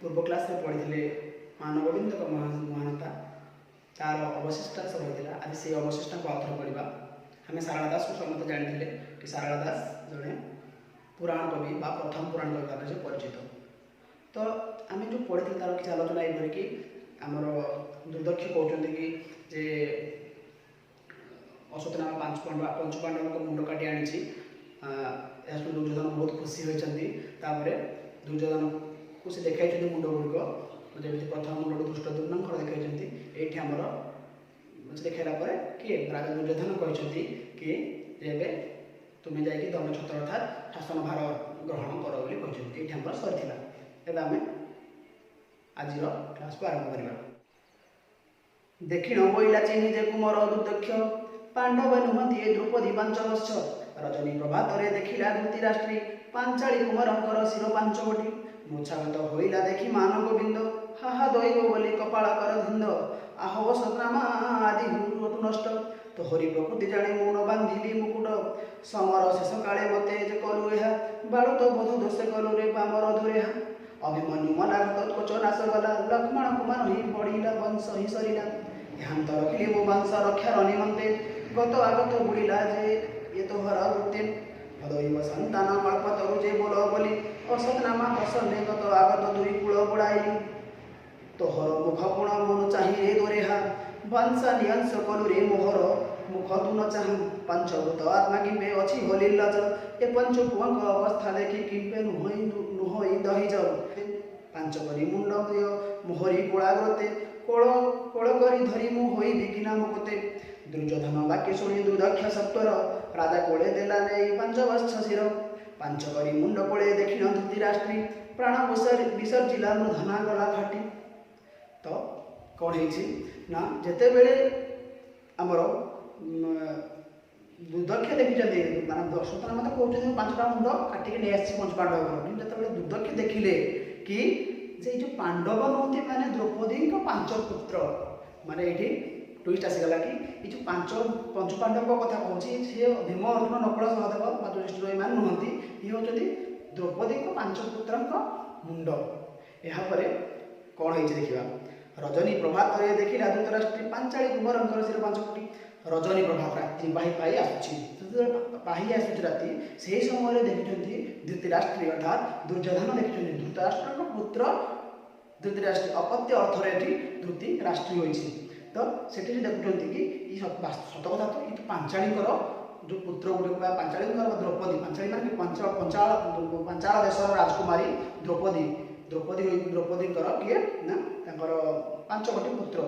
ପୂର୍ବ କ୍ଲାସ୍ରେ ପଢ଼ିଥିଲେ ମାନଗୋବିନ୍ଦଙ୍କ ମହାନତା, ତାର ଅବଶିଷ୍ଟାଂଶ ରହିଥିଲା। ଆଜି ସେଇ ଅବଶିଷ୍ଟାଙ୍କୁ ଆଉଥରେ ପଢ଼ିବା। ଆମେ ସାରଳା ଦାସକୁ ସମସ୍ତେ ଜାଣିଥିଲେ କି ସାରଳା ଦାସ ଜଣେ ପୁରାଣ କବି ବା ପ୍ରଥମ ପୁରାଣ କବି ଭାବରେ ସେ ପରିଚିତ। ତ ଆମେ ଯେଉଁ ପଢ଼ିଥିଲେ ତାର କିଛି ଆଲୋଚନା ଏଇଭଳି କି ଆମର ଦୁର୍ଦକ୍ଷ କହୁଛନ୍ତି କି ଯେ ଅଶ୍ୱତ୍ଥାମା ପାଞ୍ଚ ପାଣ୍ଡବଙ୍କ ମୁଣ୍ଡ କାଟି ଆଣିଛି। ଏହା ଶୁଣି ଦୁର୍ଯ୍ୟୋଧନ ବହୁତ ଖୁସି ହୋଇଛନ୍ତି। ତାପରେ ଦୁର୍ଯ୍ୟୋଧନକୁ ସେ ଦେଖାଇଛନ୍ତି ମୁଣ୍ଡ ଗୁଡ଼ିକ, ଯେମିତି ପ୍ରଥମ ମୁଣ୍ଡକୁ ଧୃଷ୍ଟଦ୍ୟୁମ୍ନଙ୍କର ଦେଖାଇଛନ୍ତି। ଏଇଠି ଆମର ସେ ଦେଖାଇଲା ପରେ କିଏ ରାଜା ଦୁର୍ଯ୍ୟୋଧନ କହିଛନ୍ତି କି ଏବେ ତୁମେ ଯାଇକି ଦଣ୍ଡଛତ୍ର ଅର୍ଥାତ୍ ଶାସନ ଭାର ଗ୍ରହଣ କର ବୋଲି କହିଛନ୍ତି। ଏଇଠି ଆମର ସରିଥିଲା। ଏବେ ଆମେ ଆଜିର କ୍ଲାସକୁ ଆରମ୍ଭ କରିବା। ଦେଖିଣ ବୋଇଲା ଚିହ୍ନି ଯେ କୁମର ଦୁର୍ଦକ୍ଷ, ପାଣ୍ଡବ ନୁହନ୍ତି ଏ ଦ୍ରୌପଦୀ ପାଞ୍ଚ ବର୍ଷ। ରଜନୀ ପ୍ରଭାତରେ ଦେଖିଲା ଧୃତରାଷ୍ଟ୍ରୀ, ପାଞ୍ଚାଳି କୁମାରଙ୍କର ଶିର ପାଞ୍ଚ ଗୋଟି। ମୂର୍ଚ୍ଛାଗତ ହୋଇଲା ଦେଖି ମାନ ଗୋବିନ୍ଦ, ହାହା ଦୈବ ବୋଲି କପାଳ କର ଧିନ୍ଦ। ଆହ ଅସତ୍ନାମା ଆଦି ହୁଟୁ ନଷ୍ଟ, ତୋହରି ପ୍ରକୃତି ଜାଣି ମୁଁ ନ ବାନ୍ଧିଲି ମୁକୁଟ। ସମର ଶେଷ କାଳେ ମତେ ଯେ କଲୁ ଏହା, ବାଳୁତ ବୋଧ ଦୋଷେ କଲୁ ରେ ପାମର ଧୁରେହା। ଅଭିମନ୍ୟୁ ମଲା ଘଟୋତ୍କୋଚ ନାଶ ଗଲା, ଲକ୍ଷ୍ମଣ କୁମାର ହିଁ ବଢ଼ିଲା ବଂଶ ହିଁ ସରିଲା। ଏହାନ୍ତ ରଖିଲି ମୁଁ ବଂଶ ରକ୍ଷାର ନିମନ୍ତେ, ଗତ ଆଗତ ବୁଡ଼ିଲା ଯେ ଏ ତୋହର ବୃତ୍ତି। ଭଦୈବ ସନ୍ତାନ କଳ୍ପତରୁ ଯେ ବୋଲ ବୋଲି, ଅସତନାମା ପ୍ରସନ୍ନେ ଗତ ଆଗତ ଦୁଇ କୂଳ ବୁଡ଼ାଇଲି। ତୋହର ମୁଖ ଗୁଣ ମନ ଚାହିଁ ରେ ଦୋରେହା, ବଂଶ ନିଅଂଶ କଲୁ ରେ ମୋହର ମୁଖ ତୁ ନ ଚାହୁଁ। ପଞ୍ଚଭୂତ ଆତ୍ମା କିମ୍ବେ ଅଛି ହୋଲି ଲଜ, ଏ ପଞ୍ଚ ପୁଅଙ୍କ ଅବସ୍ଥା ଦେଖି କିମ୍ବେ ନୁହଇ ଦହିଜ। ପାଞ୍ଚ କରି ମୁଣ୍ଡ ଦିଅ ମୋହରି କୋଳାଗ୍ରତେ, କୋଳ କୋଳ କରି ଧରି ମୁଁ ହୋଇବି କି ନାମ କୋତେ। ଦୁର୍ଯ୍ୟୋଧନ ବାକ୍ୟ ଶୁଣି ଦୁର୍ଦକ୍ଷ ସତ୍ୱର, ରାଜା କୋଳେ ଦେଲା ନେଇ ପାଞ୍ଚ ବର୍ଷ ଶିର। ପାଞ୍ଚ କରି ମୁଣ୍ଡ କୋଳେ ଦେଖିଣ ଧୃତରାଷ୍ଟ୍ରୀ, ପ୍ରାଣ ବିସର୍ଜିଲା ମୂର୍ଧନା ଗଲା ଫାଟି। ତ କ'ଣ ହେଇଛି ନା ଯେତେବେଳେ ଆମର ଦୁର୍ଦକ୍ଷ ଦେଖିଛନ୍ତି, ମାନେ ଅଶ୍ୱତ୍ଥାମା ତ କହୁଛନ୍ତି ମୁଁ ପାଞ୍ଚଟା ମୁଣ୍ଡ କାଟିକି ନେଇ ଆସିଛି ପଞ୍ଚ ପାଣ୍ଡବଙ୍କର, କିନ୍ତୁ ଯେତେବେଳେ ଦୁର୍ଦକ୍ଷ ଦେଖିଲେ କି ଯେ ଏଇ ଯେଉଁ ପାଣ୍ଡବ ନୁହନ୍ତି ମାନେ ଦ୍ରୌପଦୀଙ୍କ ପାଞ୍ଚ ପୁତ୍ର, ମାନେ ଏଇଠି ଟୁଇଷ୍ଟ ଆସିଗଲା କି ଏଇ ଯେଉଁ ପଞ୍ଚ ପାଣ୍ଡବଙ୍କ କଥା କହୁଛି ସିଏ ଭୀମ, ଅର୍ଜୁନ, ନକୁଳ, ସହଦେବ ବା ଯୁଧିଷ୍ଠିର ଏମାନେ ନୁହନ୍ତି, ଇଏ ହେଉଛନ୍ତି ଦ୍ରୌପଦୀଙ୍କ ପାଞ୍ଚ ପୁତ୍ରଙ୍କ ମୁଣ୍ଡ। ଏହାପରେ କ'ଣ ହେଇଛି ଦେଖିବା। ରଜନୀ ପ୍ରଭାତରେ ଦେଖିଲା ଧୃତରାଷ୍ଟ୍ରୀ, ପାଞ୍ଚାଳି କୁମାରଙ୍କର ଶିର ପାଞ୍ଚ କୋଟି। ରଜନୀ ପ୍ରଭାତ ରାତି ପାହି ପାହି ଆସୁଛି, ଯେତେବେଳେ ପାହି ଆସୁଛି ରାତି, ସେହି ସମୟରେ ଦେଖିଛନ୍ତି ଧୃତରାଷ୍ଟ୍ରୀ ଅର୍ଥାତ୍ ଦୁର୍ଯ୍ୟୋଧନ ଦେଖିଛନ୍ତି ଧୃତରାଷ୍ଟ୍ରଙ୍କ ପୁତ୍ର ଧୃତରାଷ୍ଟ୍ରୀ, ଅପତ୍ୟ ଅର୍ଥରେ ଏଠି ଧୃତରାଷ୍ଟ୍ରୀ ହୋଇଛି। ତ ସେଠି ସେ ଦେଖୁଛନ୍ତି କି ଏଇ ସତ କଥା ତ ଏଇ ପାଞ୍ଚାଳିଙ୍କର ଯେଉଁ ପୁତ୍ର ଗୁଡ଼ିକ ବା ପାଞ୍ଚାଳିଙ୍କର ଦ୍ରୌପଦୀ, ପାଞ୍ଚାଳି ମାନେ ପାଞ୍ଚାଳ ଦେଶର ରାଜକୁମାରୀ ଦ୍ରୌପଦୀ, ଦ୍ରୌପଦୀଙ୍କର କିଏ ନା ତାଙ୍କର ପାଞ୍ଚ ଗୋଟି ପୁତ୍ର।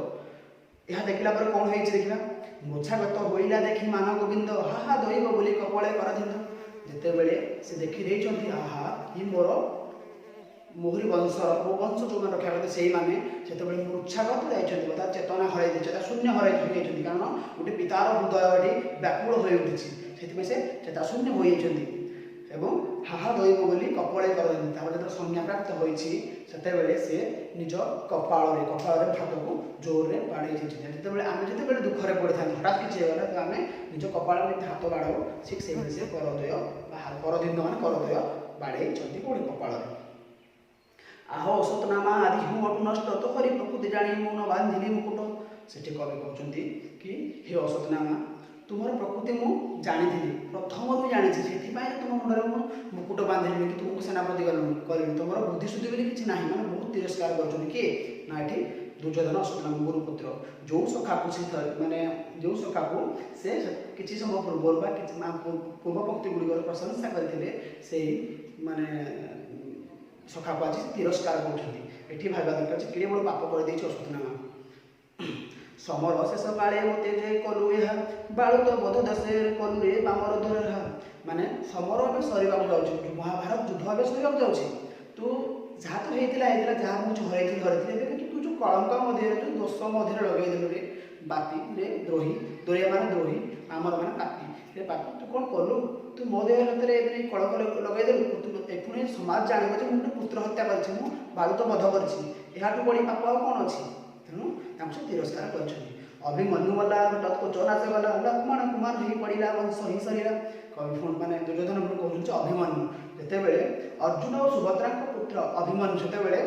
ଏହା ଦେଖିଲା ପରେ କ'ଣ ହେଇଛି ଦେଖିବା। ମୂର୍ଚ୍ଛାଗତ ହୋଇଲା ଦେଖି ମାନ ଗୋବିନ୍ଦ, ହାହା ଦୈବ ବୋଲି କପଳେ କରଧିନ୍ଦ। ଯେତେବେଳେ ସେ ଦେଖିଦେଇଛନ୍ତି ଆହା ଇ ମୋର ମୋହରି ବଂଶର, ମୋ ବଂଶ ଯେଉଁମାନେ ରକ୍ଷା କରନ୍ତି ସେଇମାନେ, ସେତେବେଳେ ମୂର୍ଚ୍ଛାଗତ ଯାଇଛନ୍ତି ଅର୍ଥାତ୍ ଚେତନା ହରାଇ ଦେଇଛନ୍ତି, ଶୂନ୍ୟ ହରାଇ ହୋଇଯାଇଛନ୍ତି। କାରଣ ଗୋଟେ ପିତାର ହୃଦୟ ଏଠି ବ୍ୟାକୁଳ ହୋଇ ଉଠିଛି, ସେଥିପାଇଁ ସେ ଚେତାଶୂନ୍ୟ ହୋଇଯାଇଛନ୍ତି ଏବଂ ହାହା ଦୈବ ବୋଲି କପଳେ କରନ୍ତି। ତାପରେ ଯେତେବେଳେ ସଂଜ୍ଞାପ୍ରାପ୍ତ ହୋଇଛି ସେତେବେଳେ ସେ ନିଜ କପାଳରେ ହାତକୁ ଜୋରରେ ବାଡ଼େଇ ଦେଇଛନ୍ତି। ଯେତେବେଳେ ଆମେ ଯେତେବେଳେ ଦୁଃଖରେ ପଡ଼ିଥାନ୍ତି, ହଠାତ୍ କିଛି ହେଇଗଲା ତ ଆମେ ନିଜ କପାଳରେ ଯେମିତି ହାତ ବାଡ଼ାଉ, ଠିକ୍ ସେଇଭଳି ସେ କରଦୟ ବା କରଦିନ୍ଦ ମାନେ କରଦୟ ବାଡ଼େଇଛନ୍ତି ପୁଣି କପାଳରେ। ଆହ ଅସତନାମା ଆଦି ହୁଁ ଅଟୁ ନଷ୍ଟ, ତୋହରି ପ୍ରକୃତି ଜାଣି ମୁଁ ନ ବାନ୍ଧିଲି ମୁକୁଟ। ସେଠି କବି କହୁଛନ୍ତି କି ହେ ଅସତନାମା, ତୁମର ପ୍ରକୃତି ମୁଁ ଜାଣିଥିଲି, ପ୍ରଥମରୁ ଜାଣିଛି, ସେଥିପାଇଁ ତୁମ ମୁଣ୍ଡରେ ମୁଁ ମୁକୁଟ ବାନ୍ଧିଲିନି କି ତୁମକୁ ସେନାପତି କଲିନି। ତୁମର ବୁଦ୍ଧି ଶୁଦ୍ଧି ବୋଲି କିଛି ନାହିଁ, ମାନେ ବହୁତ ତିରସ୍କାର କରୁଛନ୍ତି କିଏ ନା ଏଠି ଦୁର୍ଯ୍ୟୋଧନ ଅଶ୍ୱତ୍ଥାମା ଗୁରୁପୁତ୍ର। ଯେଉଁ ସଖାକୁ ସେ ମାନେ ଯେଉଁ ସଖାକୁ ସେ କିଛି ସମୟ ପୂର୍ବରୁ ବା କିଛି ପୂର୍ବ ପକ୍ତି ଗୁଡ଼ିକର ପ୍ରଶଂସା କରିଥିଲେ, ସେଇ ମାନେ ସଖାକୁ ଆଜି ତିରସ୍କାର କରୁଛନ୍ତି। ଏଠି ଭାବିବା ଦରକାର ଯେ କେଡ଼େ ବଡ଼ ପାପ କରିଦେଇଛି ଅଶ୍ୱତ୍ଥାମା। ସମର ଶେଷ କାଳେ ମୋତେ ଯେ କଲୁ ଏହା, ବାଳୁତ ବୋଧ ଦଶେ କଲୁ ରେ ପାମର ଧୁରହା। ମାନେ ସମର ଏବେ ସରିବାକୁ ଯାଉଛି, ମହାଭାରତ ଯୁଦ୍ଧ ଏବେ ସରିବାକୁ ଯାଉଛି। ତୁ ଯାହା ତ ହେଇଥିଲା ହେଇଥିଲା, ଯାହା ମୁଁ ହରାଇଥିଲି ହରାଇଥିଲି, ଏବେ କିନ୍ତୁ ତୁ ଯେଉଁ କଳଙ୍କ ମଧ୍ୟରେ ଯେଉଁ ଦୋଷ ମଧ୍ୟରେ ଲଗେଇଦେଲୁ ରେ ବାପି ରେ ଦ୍ରୋହୀ, ଦୋରିଆ ମାନେ ଦ୍ରୋହୀ, ଆମର ମାନେ ପାପି ରେ ପାପି, ତୁ କ'ଣ କଲୁ? ତୁ ମୋ ଦେହ ହାତରେ ଏବେ କଳଙ୍କ ଲଗେଇଦେଲୁ। ଏପୁଣି ସମାଜ ଜାଣିବ ଯେ ମୁଁ ଗୋଟେ ପୁତ୍ର ହତ୍ୟା କରିଛି, ମୁଁ ବାଳୁତ ବଧ କରିଛି, ଏହାଠୁ ବଳି ପାପ ଆଉ କ'ଣ ଅଛି? ତେଣୁ ତାଙ୍କୁ ସେ ତିରସ୍କାର କରିଛନ୍ତି। ଅଭିମନ୍ୟୁ ମଲା, ଘଟୋତ୍କୋଚ ନାଶ ଗଲା, ଲକ୍ଷ୍ମଣ କୁମାର ହେଇ ପଡ଼ିଲା ବଂଶ ହିଁ ସରିଲା। କବି ମାନେ ଦୁର୍ଯ୍ୟୋଧନ ପୁଣି କହୁଛନ୍ତି ଅଭିମନ୍ୟୁ, ଯେତେବେଳେ ଅର୍ଜୁନ ଓ ସୁଭଦ୍ରାଙ୍କ ପୁତ୍ର ଅଭିମନ୍ୟୁ ସେତେବେଳେ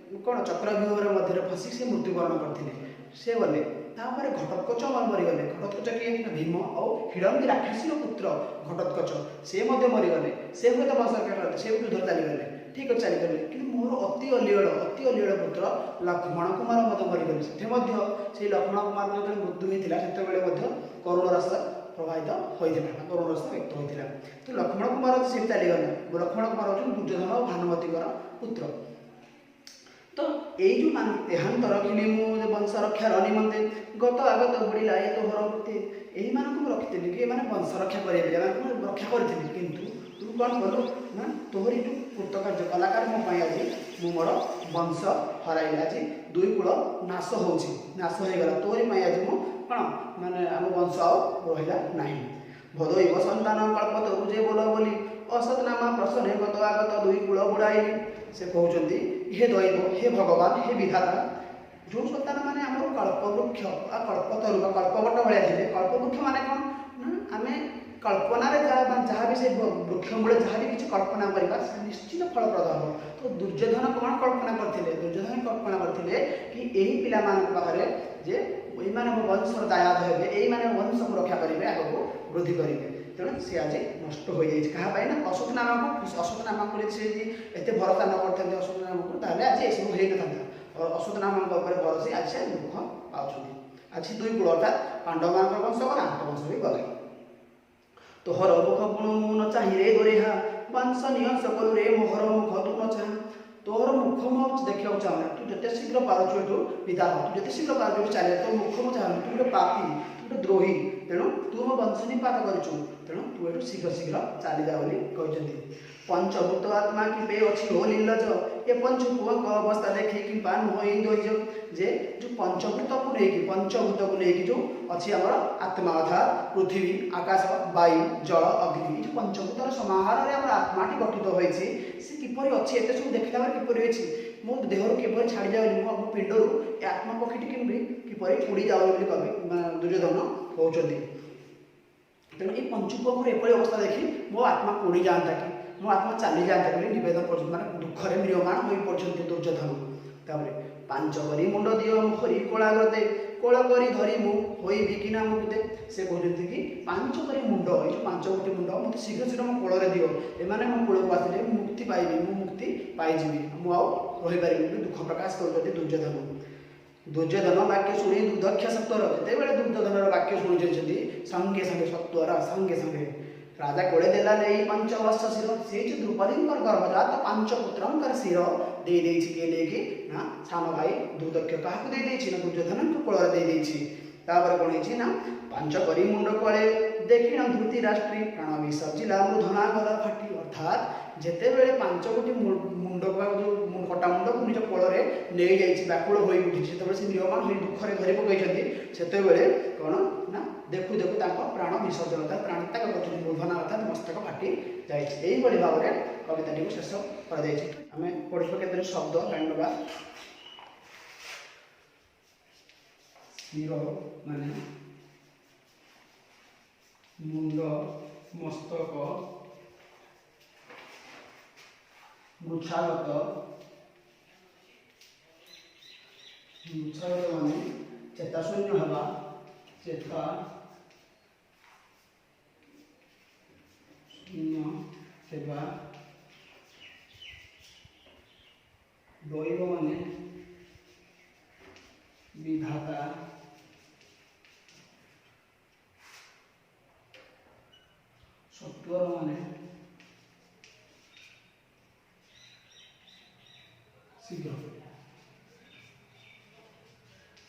କ'ଣ ଚକ୍ରବ୍ୟୁହର ମଧ୍ୟରେ ଫସି ସେ ମୃତ୍ୟୁବରଣ କରିଥିଲେ। ସେ ଗଲେ। ତାପରେ ଘଟୋତ୍କଚ ମରିଗଲେ। ଘଟୋତ୍କଚ କିଏ ନା ଭୀମ ଆଉ ହିଡ଼ମ୍ବୀ ରାକ୍ଷସୀର ପୁତ୍ର ଘଟୋତ୍କଚ, ସେ ମଧ୍ୟ ମରିଗଲେ। ସେ ହୁଏତ ବଂଶ ରକ୍ଷା କଲେ, ସେ ବି ଯୁଦ୍ଧରେ ଚାଲିଗଲେ। ଠିକ୍ ଅଛି, ଚାଲିଗଲେ, କିନ୍ତୁ ମୋର ଅତି ଅଲିଅଳ ପୁତ୍ର ଲକ୍ଷ୍ମଣ କୁମାର ମଧ୍ୟ ମରିଗଲେ। ସେଠି ମଧ୍ୟ ସେଇ ଲକ୍ଷ୍ମଣ କୁମାରଙ୍କ ଯେତେବେଳେ ମୃତ୍ୟୁ ହୋଇଥିଲା ସେତେବେଳେ ମଧ୍ୟ କରୁଣ ରସ ପ୍ରବାହିତ ହୋଇଥିଲା ବା କରୁଣ ରସ ବ୍ୟକ୍ତ ହୋଇଥିଲା। ତ ଲକ୍ଷ୍ମଣ କୁମାର ସେ ଚାଲିଗଲେ। ଲକ୍ଷ୍ମଣ କୁମାର ହେଉଛନ୍ତି ଦୁର୍ଯ୍ୟୋଧନ ଓ ଭାନୁମତୀଙ୍କର ପୁତ୍ର। ତ ଏଇ ଯେଉଁ ଦେହାନ୍ତ ରଖିଲି ମୁଁ ବଂଶ ରକ୍ଷାର ନିମନ୍ତେ, ଗତ ଆଗତ ବୁଡ଼ିଲା ଏ ତୋହର ମୃତ୍ୟୁ। ଏଇମାନଙ୍କୁ ମୁଁ ରଖିଥିଲି କି ଏମାନେ ବଂଶ ରକ୍ଷା କରିବେ, ଏମାନଙ୍କୁ ମୁଁ ରକ୍ଷା କରିଥିଲି, କିନ୍ତୁ ତୁ କ'ଣ କଲୁ ନା ତୋହରି ଯେଉଁ କୃତକାର୍ଯ୍ୟ କଲାକାର ମୋ ପାଇଁ ଆଜି ମୁଁ ମୋର ବଂଶ ହରାଇଲି। ଆଜି ଦୁଇ କୂଳ ନାଶ ହେଉଛି, ନାଶ ହେଇଗଲା ତୋରି ପାଇଁ। ଆଜି ମୁଁ କ'ଣ ମାନେ ଆମ ବଂଶ ଆଉ ରହିଲା ନାହିଁ। ଭଦୈବ ସନ୍ତାନ କଳ୍ପ ତରୁ ଯେ ବୋଲ ବୋଲି ଅସତନାମା ପ୍ରସନ୍ନେ ଗତ ଆଗତ ଦୁଇ କୂଳ ବୁଡ଼ାଇଲି। ସେ କହୁଛନ୍ତି ହେ ଦୈବ, ହେ ଭଗବାନ, ହେ ବିଧାତା, ଯେଉଁ ସନ୍ତାନ ମାନେ ଆମର କଳ୍ପବୃକ୍ଷ ବା କଳ୍ପତରୁ ବା କଳ୍ପବଟ ଭଳିଆ ଥିଲେ। କଳ୍ପବୃକ୍ଷ ମାନେ କ'ଣ ନା ଆମେ କଳ୍ପନାରେ ଯାହା ବି ସେ ବୃକ୍ଷ ମୂଳେ ଯାହା ବି କିଛି କଳ୍ପନା କରିବା ସେ ନିଶ୍ଚିତ ଫଳପ୍ରଦ ହେବ। ତ ଦୁର୍ଯ୍ୟୋଧନ କ'ଣ କଳ୍ପନା କରିଥିଲେ? ଦୁର୍ଯ୍ୟୋଧନ କଳ୍ପନା କରିଥିଲେ କି ଏହି ପିଲାମାନଙ୍କ ପାଖରେ ଯେ ଏଇମାନେ ମୋ ବଂଶର ଦାୟାଦ ହେବେ, ଏଇମାନେ ବଂଶକୁ ରକ୍ଷା କରିବେ, ଆଗକୁ ବୃଦ୍ଧି କରିବେ। ତେଣୁ ସେ ଆଜି ନଷ୍ଟ ହୋଇଯାଇଛି। କାହା ପାଇଁ ନା ଅଶୋକ ନାମାକୁ ଯଦି ସେ ଯଦି ଏତେ ଭରସା ନ କରିଥାନ୍ତେ ଅଶୋକ ନାମାକୁ, ତାହେଲେ ଆଜି ଏସବୁ ହେଇନଥାନ୍ତା। ଅଶୋକ ନାମାଙ୍କ ଉପରେ ଭରସି ଆଜି ସେ ଦୁଃଖ ପାଉଛନ୍ତି। ଆଜି ଦୁଇ କୂଳ ଅର୍ଥାତ୍ ପାଣ୍ଡବମାନଙ୍କର ବଂଶ ଗଲା, ଆଙ୍କ ବଂଶ ବି ଗଲା। ତୋହର ମୁଖ ପୁଣୁ ମୁଁ ନ ଚାହିଁରେ ଦୋରେହା, ବଂଶ ନିୟଂଶ କଲୁ ରେ ମୋହର ମୁଖ ତୁ ନ ଚାହା। ତୋର ମୁଖ ମୁଁ ଆଉ ଦେଖିବାକୁ ଚାହୁଁନି। ତୁ ଯେତେ ଶୀଘ୍ର ପାରୁଛୁ ଏଠୁ ବିଦା ହ। ତୁ ଯେତେ ଶୀଘ୍ର ପାରୁଛୁ ଏଠୁ ଚାଲିଯା। ତୋ ମୁଖ ମୁଁ ଚାହୁଁନି। ତୁ ଗୋଟେ ପାପୀ, ତୁ ଗୋଟେ ଦ୍ରୋହୀ, ତେଣୁ ତୁ ମୋ ବଂଶ ନିପାତ କରିଛୁ, ତେଣୁ ତୁ ଏଠୁ ଶୀଘ୍ର ଶୀଘ୍ର ଚାଲିଯା ବୋଲି କହିଛନ୍ତି। ପଞ୍ଚଭୂତ ଆତ୍ମା କିପେ ଅଛି ହୋ ନିର୍ଲଜ, ଏ ପଞ୍ଚ ପୁଅଙ୍କ ଅବସ୍ଥା ଦେଖି କିମ୍ବା ନୁହଁ ଦୈଜ। ଯେ ଯେଉଁ ପଞ୍ଚଭୂତକୁ ନେଇକି ଯେଉଁ ଅଛି ଆମର ଆତ୍ମା, ଅର୍ଥାତ୍ ପୃଥିବୀ, ଆକାଶ, ବାୟୁ, ଜଳ, ଅଗ୍ନି, ଏଇ ଯେଉଁ ପଞ୍ଚଭୂତର ସମାହାରରେ ଆମର ଆତ୍ମାଟି ଗଠିତ ହୋଇଛି, ସେ କିପରି ଅଛି? ଏତେ ସବୁ ଦେଖିଲା ପରେ କିପରି ଅଛି? ମୋ ଦେହରୁ କିପରି ଛାଡ଼ି ଯାଉନି, ମୋ ପିଣ୍ଡରୁ ଏ ଆତ୍ମା ପକ୍ଷୀଟି କିପରି ଉଡ଼ି ଯାଉନି ବୋଲି କବି ଦୁର୍ଯ୍ୟୋଧନ କହୁଛନ୍ତି। ତେଣୁ ଏଇ ପଞ୍ଚୁପୁଅଙ୍କର ଏପରି ଅବସ୍ଥା ଦେଖି ମୋ ଆତ୍ମା ଉଡ଼ି ଯାଆନ୍ତା କି, ମୋ ଆତ୍ମା ଚାଲି ଯାଆନ୍ତା ବୋଲି ନିବେଦନ କରୁଛନ୍ତି, ମାନେ ଦୁଃଖରେ ମ୍ରିୟମାଣ ହୋଇ ପଡ଼ୁଛନ୍ତି ଦୁର୍ଯ୍ୟୋଧନ। ତାପରେ ପାଞ୍ଚ କରି ମୁଣ୍ଡ ଦିଅ ମୋହରି କୋଳାଗ୍ରତେ, କୋଳ କରି ଧରି ମୁଁ ହୋଇବି କି ନା ମୁକୁତେ। ସେ କହୁଛନ୍ତି କି ପାଞ୍ଚ କରି ମୁଣ୍ଡ, ଏଇ ଯେଉଁ ପାଞ୍ଚ ଗୋଟି ମୁଣ୍ଡ ମୋତେ ଶୀଘ୍ର ଶୀଘ୍ର ମୋ କୋଳରେ ଦିଅ। ଏମାନେ ମୋ କୋଳକୁ ଆସିଲେ ମୁଁ ମୁକ୍ତି ପାଇବି, ମୁଁ ମୁକ୍ତି ପାଇଯିବି, ମୁଁ ଆଉ ରହିପାରିବିନି ବୋଲି ଦୁଃଖ ପ୍ରକାଶ କରୁଛନ୍ତି ଦୁର୍ଯ୍ୟୋଧନ। ଦୁର୍ଯ୍ୟୋଧନ ବାକ୍ୟ ଶୁଣି ଦୁର୍ଦକ୍ଷ ସତ୍ୱର, ଯେତେବେଳେ ଦୁର୍ଯ୍ୟୋଧନର ବାକ୍ୟ ଶୁଣିଛନ୍ତି ସଙ୍ଗେ ସଙ୍ଗେ ସତ୍ୱର ସଙ୍ଗେ ସଙ୍ଗେ ରାଜା କୋଳେ ଦେଲା ନେଇ ପାଞ୍ଚ ବର୍ଷ ଶିର। ସେଇ ଯେଉଁ ଦ୍ରୌପଦୀଙ୍କର ଗର୍ଭଜାତ ପାଞ୍ଚ ପୁତ୍ରଙ୍କର ଶିର ଦେଇ ଦେଇଛି। କିଏ ନେଇକି ନା ସାନ ଭାଇ ଦୁର୍ଦକ୍ଷ। କାହାକୁ ଦେଇ ଦେଇଛି ନା ଦୁର୍ଯ୍ୟୋଧନଙ୍କ କୋଳରେ ଦେଇ ଦେଇଛି। ତାପରେ କ'ଣ ହେଇଛି ନା ପାଞ୍ଚ କରି ମୁଣ୍ଡ କୋଳେ ଦେଖିଣ ଧୃତି ରାଷ୍ଟ୍ରୀ, ପ୍ରାଣ ବିସର୍ଜିଲା ମୂର୍ଧନା ଗଲା ଫାଟି। ଅର୍ଥାତ୍ ଯେତେବେଳେ ପାଞ୍ଚ ଗୋଟି ମୁଣ୍ଡକୁ, ଯେଉଁ କଟା ମୁଣ୍ଡକୁ ନିଜ କୋଳରେ ନେଇଯାଇଛି, ବ୍ୟାକୁଳ ହୋଇ ଉଠିଛି, ସେତେବେଳେ ସେ ମ୍ରିୟମାଣ ହୋଇ ଦୁଃଖରେ ଧରି ପକାଇଛନ୍ତି, ସେତେବେଳେ କ'ଣ ନା ଦେଖୁ ଦେଖୁ ତାଙ୍କ ପ୍ରାଣ ବିସର୍ଜନ ଅର୍ଥାତ୍ ପ୍ରାଣ ତ୍ୟାଗ କରିଛନ୍ତି। ମୂର୍ଧନା ଅର୍ଥାତ୍ ମସ୍ତକ ଫାଟି ଯାଇଛି। ଏଇଭଳି ଭାବରେ କବିତାଟିକୁ ଶେଷ କରାଯାଇଛି। ଆମେ ପଢ଼ିବା କେତେଟି ଶବ୍ଦ ଜାଣିନେବା। ଶିର ମାନେ ମୁଣ୍ଡ, ମସ୍ତକ। ମୂର୍ଚ୍ଛାଗତ, ମୂର୍ଚ୍ଛାଗତ ମାନେ ଚେତାଶୂନ୍ୟ ହେବା, ଚେତା ଶୂନ୍ୟ ହେବା। ଦୈବ ମାନେ ବିଧାତା। ସତ୍ୱର ମାନେ ଶୀଘ୍ର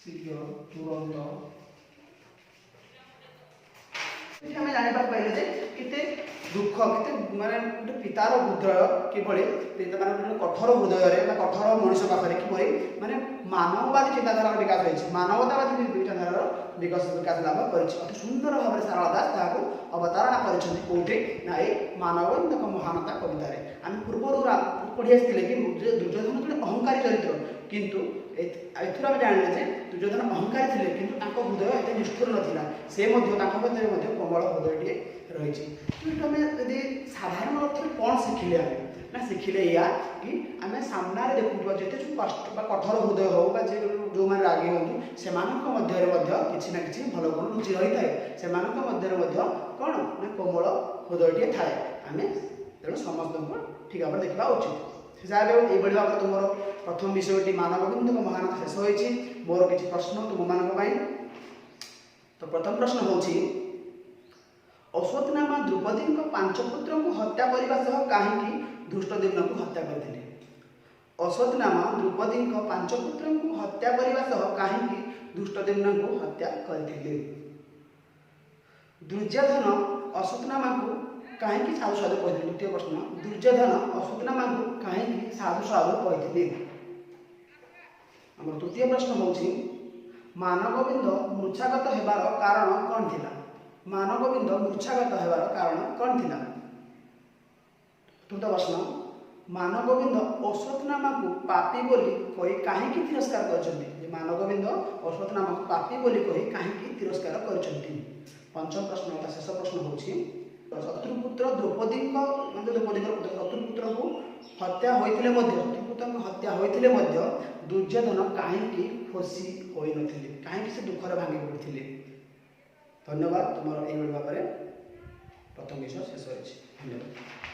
ଶୀଘ୍ର, ତୁରନ୍ତ। ଏଠି ଆମେ ଜାଣିବାକୁ ପାଇଲେ ଯେ କେତେ ଦୁଃଖ, କେତେ ମାନେ ଗୋଟେ ପିତାର ହୃଦୟ କିଭଳି, ମାନେ ଗୋଟେ କଠୋର ହୃଦୟରେ ବା କଠୋର ମଣିଷ ପାଖରେ କିପରି ମାନେ ମାନବବାଦୀ ଚିନ୍ତାଧାରାର ବିକାଶ ହୋଇଛି, ମାନବତାବାଦୀ ଚିନ୍ତାଧାରାର ବିକାଶ ଲାଭ କରିଛି। ଅତି ସୁନ୍ଦର ଭାବରେ ସାରଳା ଦାସ ତାହାକୁ ଅବତାରଣା କରିଛନ୍ତି। କୋଉଠି ନା ଏଇ ମାନବଙ୍କ ମହାନତା କବିତାରେ। ଆମେ ପୂର୍ବରୁ ପଢ଼ି ଆସିଥିଲେ କି ଯେ ଦୁର୍ଯ୍ୟୋଧନ ଜଣେ ଅହଙ୍କାରୀ ଚରିତ୍ର, କିନ୍ତୁ ଏଥିରୁ ଆମେ ଜାଣିଲେ ଯେ ଦୁର୍ଯ୍ୟୋଧନ ଅହଙ୍କାରୀ ଥିଲେ, କିନ୍ତୁ ତାଙ୍କ ହୃଦୟ ଏତେ ନିଷ୍ଠୁର ନଥିଲା। ସେ ମଧ୍ୟ, ତାଙ୍କ ଭିତରେ ମଧ୍ୟ କୋମଳ ହୃଦୟଟିଏ ରହିଛି। କିନ୍ତୁ ଆମେ ଯଦି ସାଧାରଣ ଅର୍ଥରେ କ'ଣ ଶିଖିଲେ ଆମେ ନା ଶିଖିଲେ ଏଇଆ କି ଆମେ ସାମ୍ନାରେ ଦେଖୁଥିବା ଯେତେ ସବୁ କଷ୍ଟ ବା କଠୋର ହୃଦୟ ହେଉ ବା ଯେ ଯେଉଁମାନେ ରାଗି ହୁଅନ୍ତୁ, ସେମାନଙ୍କ ମଧ୍ୟରେ ମଧ୍ୟ କିଛି ନା କିଛି ଭଲ ଗୁଣ ଲୁଚି ରହିଥାଏ। ସେମାନଙ୍କ ମଧ୍ୟରେ ମଧ୍ୟ କ'ଣ ନା କୋମଳ ହୃଦୟଟିଏ ଥାଏ। ଆମେ ତେଣୁ ସମସ୍ତଙ୍କୁ ଠିକ୍ ଭାବରେ ଦେଖିବା ଉଚିତ। ସେ ଯାହା ବି ହେଉ, ଏଇଭଳି ଭାବରେ ତୁମର ପ୍ରଥମ ବିଷୟଟି ମାନଗୋବିନ୍ଦଙ୍କ ମହାନତା ଶେଷ ହୋଇଛି। ମୋର କିଛି ପ୍ରଶ୍ନ ତୁମମାନଙ୍କ ପାଇଁ। ତ ପ୍ରଥମ ପ୍ରଶ୍ନ ହେଉଛି, ଅଶ୍ୱତ୍ଥାମା ଦ୍ରୌପଦୀଙ୍କ ପାଞ୍ଚ ପୁତ୍ରଙ୍କୁ ହତ୍ୟା କରିବା ସହ କାହିଁକି ଧୃଷ୍ଟଦ୍ୟୁମ୍ନଙ୍କୁ ହତ୍ୟା କରିଥିଲେ? ଅଶ୍ୱତ୍ଥାମା ଦ୍ରୌପଦୀଙ୍କ ପାଞ୍ଚ ପୁତ୍ରଙ୍କୁ ହତ୍ୟା କରିବା ସହ କାହିଁକି ଧୃଷ୍ଟଦ୍ୟୁମ୍ନଙ୍କୁ ହତ୍ୟା କରିଥିଲେ? ଦୁର୍ଯ୍ୟୋଧନ ଅଶ୍ୱତ୍ଥାମାଙ୍କୁ କାହିଁକି ସାଧୁ ସାଧୁ କହିଥିଲେ? ଦ୍ୱିତୀୟ ପ୍ରଶ୍ନ, ଦୁର୍ଯ୍ୟୋଧନ ଅଶ୍ୱତ୍ଥାମାଙ୍କୁ କାହିଁକି ସାଧୁ ସାଧୁ କହିଥିଲେ? ଆମର ତୃତୀୟ ପ୍ରଶ୍ନ ହେଉଛି, ମାନଗୋବିନ୍ଦ ମୂର୍ଚ୍ଛାଗତ ହେବାର କାରଣ କ'ଣ ଥିଲା? ମାନଗୋବିନ୍ଦ ମୂର୍ଚ୍ଛାଗତ ହେବାର କାରଣ କ'ଣ ଥିଲା? ଚତୁର୍ଥ ପ୍ରଶ୍ନ, ମାନଗୋବିନ୍ଦ ଅଶ୍ୱତ୍ଥାମାକୁ ପାପୀ ବୋଲି କହି କାହିଁକି ତିରସ୍କାର କରିଛନ୍ତି? ଯେ ମାନଗୋବିନ୍ଦ ଅଶ୍ୱତ୍ଥାମାକୁ ପାପୀ ବୋଲି କହି କାହିଁକି ତିରସ୍କାର କରିଛନ୍ତି? ପଞ୍ଚମ ପ୍ରଶ୍ନ ତଥା ଶେଷ ପ୍ରଶ୍ନ ହେଉଛି, ଶତ୍ରୁପୁତ୍ର ଦ୍ରୌପଦୀଙ୍କ, ମାନେ ଦ୍ରୌପଦୀଙ୍କର ପୁତ୍ର ଶତ୍ରୁପୁତ୍ରକୁ ହତ୍ୟା ହୋଇଥିଲେ ମଧ୍ୟ, ଶତ୍ରୁପୁତ୍ରଙ୍କ ହତ୍ୟା ହୋଇଥିଲେ ମଧ୍ୟ ଦୁର୍ଯ୍ୟୋଧନ କାହିଁକି ଖୁସି ହୋଇନଥିଲେ? କାହିଁକି ସେ ଦୁଃଖରେ ଭାଙ୍ଗି ପଡ଼ିଥିଲେ? ଧନ୍ୟବାଦ। ତୁମର ଏଇଭଳି ଭାବରେ ପ୍ରଥମ ବିଷୟ ଶେଷ ହୋଇଛି। ଧନ୍ୟବାଦ।